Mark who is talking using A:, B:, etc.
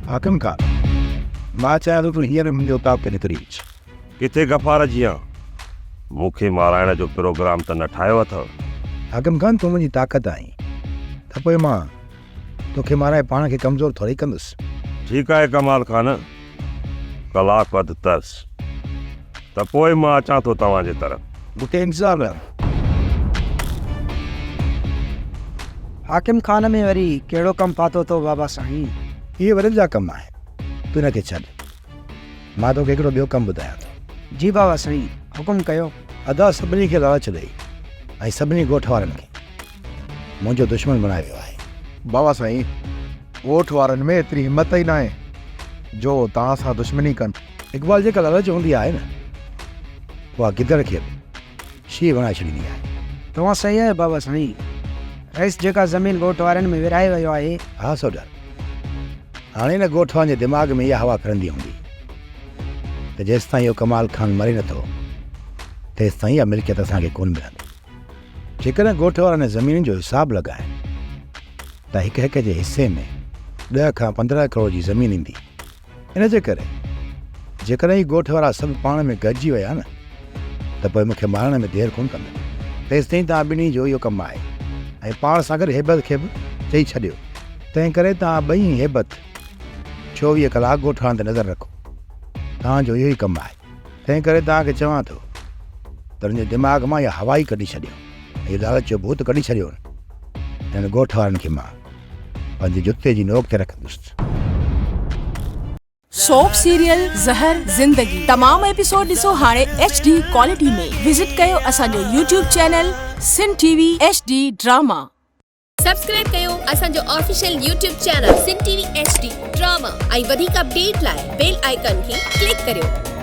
A: حاڪم خان، مان چاهيان ٿو تون هينئر منهنجي اوطاق تي نڪري اچ.
B: ڪٿي غفار جيان مون کي مارائڻ جو پروگرام ته نه ٺاهيو اٿئو؟
A: حاڪم خان، تون منهنجي طاقت آهين ته پوء مان توکي مارائي پاڻ کي ڪمزور ٿورئي ڪندس.
B: ٺيڪ آهي ڪمال خان، ڪلاڪ اڌ ترس ته پوء مان اچان ٿو توهان جي طرف.
A: مون کي انتظار رهندو.
C: حاڪم خان ۾ وري ڪهڙو ڪم پاتو اٿو بابا سائين؟
A: اهي وڏن جا ڪم آهن، تون ان کي ڇڏ. مان توکي هڪڙو ٻيو ڪم ٻڌايان ٿو.
C: جي بابا سائين، حڪم ڪيو.
A: ادا سڀني کي لالچ ڏئي ۽ سڀني ڳوٺ وارن کي منهنجو دشمن بڻائي ويو آهي.
D: بابا سائين، ڳوٺ وارن ۾ ايتري همت ئي ناهي جو توهان سان دشمني ڪن.
A: اقبال جيڪا لالچ هوندي آهي نه، اها گدڙ کي به شينهن بڻائي ڇڏيندي آهي.
C: توهان صحيح آهيو بابا سائين. رئيس جيڪا زمين ڳوٺ وارن ۾ ورهائي ويو آهي.
A: ها سوڍل، هاڻي نه ڳوٺ وارن جي دماغ ۾ اها هوا ڦرندي هوندي ته جيستائين اهو ڪمال خان مري نٿو تيستائين اها ملڪيت اسان کي ڪونه ملندي. جيڪڏهن ڳوٺ وارن زمينن جو حساب لڳائين ته هڪ هڪ جي حصي ۾ ڏهه کان 15 ڪروڙ جي زمين ايندي. ان جي ڪري جيڪڏهن هي ڳوٺ وارا سڀ پاڻ ۾ گڏجي ويا نه ته پوء مون کي مارڻ ۾ دير ڪونه ڪندا. تيستائين توهان ٻنهي جو اهو ڪم آهي ۽ پاڻ سان گڏ هيبت کي به چئي ڇڏيو. تنهن ڪري توهان ٻئي ۽ هيبت 24 ڪلاڪ ڳوٺ وارن تي نظر رکو. توهان جو اهو ئي ڪم آهي. تنهن ڪري توهان کي چوان ٿو ته هن جي دماغ مان اها هوا ئي ڪڍي ڇڏيو ۽ اهو لالچ جو ڀوت ڪڍي ڇڏيو. هنن ڳوٺ وارن کي مان پنهنجي جتي جي نوڪ تي رکندس.
E: سوپ سيريل زهر زندگي تمام ايپيسوڊ ڏسو هاڻي ايڇ ڊي ڪوالٽي ۾ وزٽ ڪيو اسان جو YouTube channel Sindh T V H D drama.
F: Subscribe ڪيو اسان جو official YouTube channel Sindh T V H D drama ۽ وڌيڪ اپڊيٽ لاء بيل آئيڪان کي ڪلڪ ڪريو.